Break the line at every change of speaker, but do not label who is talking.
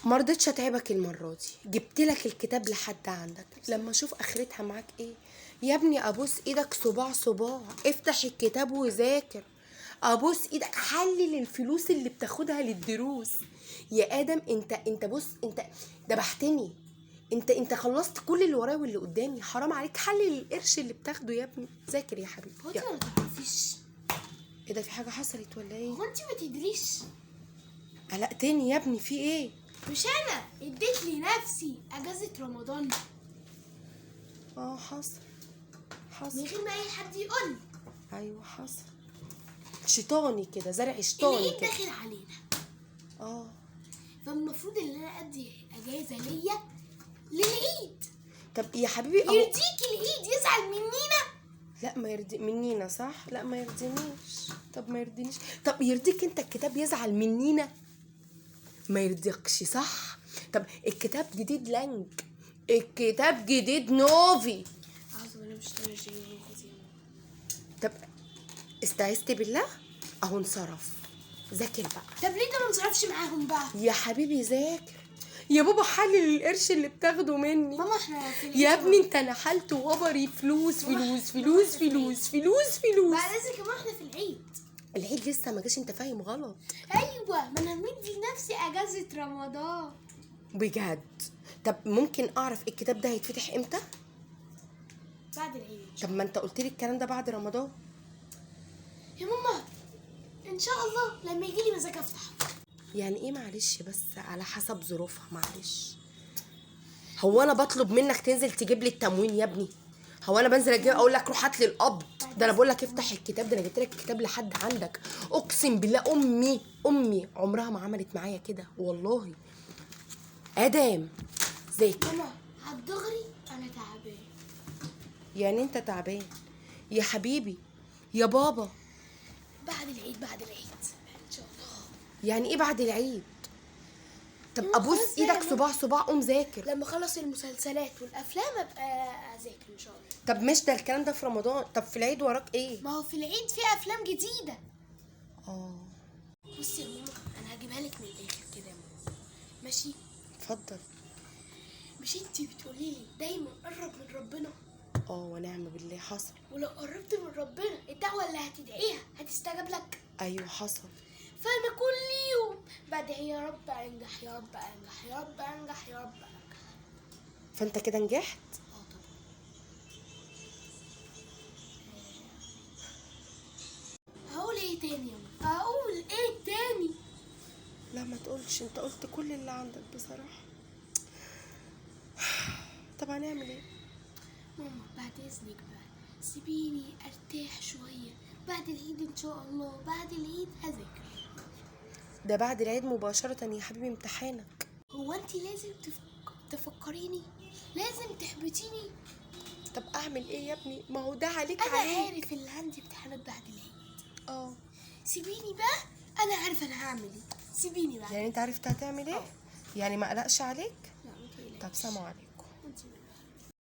ما رضيتش اتعبك المرة دي، جبت لك الكتاب لحد عندك، لما اشوف اخرتها معاك ايه. يا ابني ابوس ايدك صباع صباع، افتح الكتاب وذاكر. ابوس ايدك حلل الفلوس اللي بتاخدها للدروس. يا ادم انت بص، انت دبحتني، انت خلصت كل اللي ورايا واللي قدامي، حرام عليك. حلل القرش اللي بتاخده يا ابني، ذاكر يا حبيبي.
هو انت ما تعرفيش
ايه ده؟ في حاجة حصلت ولا ايه؟
هو انت ما تدريش؟
قلقتني يا ابني، في ايه؟
مش انا اديت لنفسي اجازه رمضان.
حصل حصل
من غير ما اي حد يقول لي.
ايوه حصل. شيطاني كده، زرع شيطاني
العيد
كده
داخل علينا. فالمفروض ان انا ادي اجازه ليا للعيد.
طب يا حبيبي
يرضيك العيد يزعل منينا؟
لا ما يرضي منينا، صح؟ لا ما يرضينيش. طب ما يرضينيش. طب يرضيك انت الكتاب يزعل منينا؟ ما يرضيكش صح؟ طب الكتاب جديد لانج، الكتاب جديد نوفي.
اعوذ بالله من الشيطان الرجيم.
طب استعذت بالله اهو انصرف. ذاكر بقى.
طب ليه ده ما انصرفش معاهم بقى؟
يا حبيبي ذاكر يا بابا، حلل القرش اللي بتاخده مني.
ماما احنا في العيد
يا ابني انت نحلت وبري فلوس فلوس فلوس فلوس فلوس فلوس.
بعد اذنك يا ماما احنا في العيد.
العيد لسه ما جاش، انت فاهم غلط.
ايوه ما انا مدي لنفسي اجازه رمضان
بجد. طب ممكن اعرف الكتاب ده هيتفتح امتى؟
بعد العيد.
طب ما انت قلت لي الكلام ده بعد رمضان
يا ماما. ان شاء الله لما يجي لي مزاج افتحه.
يعني ايه؟ معلش بس على حسب ظروفها. معلش، هو انا بطلب منك تنزل تجيب لي التموين يا ابني؟ هو انا بنزل اجيب اقول لك روح هات لي القبض؟ ده انا بقول لك افتح الكتاب، ده انا جبت لك الكتاب لحد عندك. اقسم بالله امي عمرها ما عملت معايا كده والله. ادم ذاكر.
ماما على الدغري انا تعبان.
يعني انت تعبان يا حبيبي يا بابا؟
بعد العيد، بعد العيد ان شاء الله.
يعني ايه بعد العيد؟ طب ابوس ايدك صباع صباع، قوم ذاكر.
لما اخلص المسلسلات والافلام ابقى اذاكر ان شاء الله.
طب مش ده الكلام ده في رمضان، طب في العيد وراك ايه؟
ما هو في العيد في افلام جديدة. بصي يا ماما انا هجيبها لك من الاخر كده يا ماما. ماشي؟
اتفضل.
مش انتي بتقولي لي دايما قرب من ربنا؟
ونعم بالله حصل.
ولو قربت من ربنا الدعوة اللي هتدعيها هتستجاب لك.
ايوه حصل.
فانا كل يوم بدعي يا رب انجح يا رب انجح يا رب انجح يا رب انجح.
فانت كده نجحت؟
طبعا. هقول ايه تاني يا ماما؟ هقول ايه تاني؟
لا ما تقولش، انت قلت كل اللي عندك بصراحة. طب هنعمل ايه؟
ماما بعد اذنك بقى سيبيني ارتاح شوية. بعد العيد ان شاء الله، بعد العيد هذاكر.
ده بعد العيد مباشرة يا حبيبي امتحانك.
هو انت لازم تفكريني؟ لازم تحبطيني؟
طب اعمل ايه يا ابني؟ ما هو ده عليك.
انا عارف اللي عندي امتحانات بعد العيد. سيبيني بقى، انا عارفه انا هعمل ايه. سيبيني بقى.
يعني انت عرفت هتعمل ايه؟ يعني ما قلقش عليك؟
لا ما تقلقش.
طب سلام عليكم.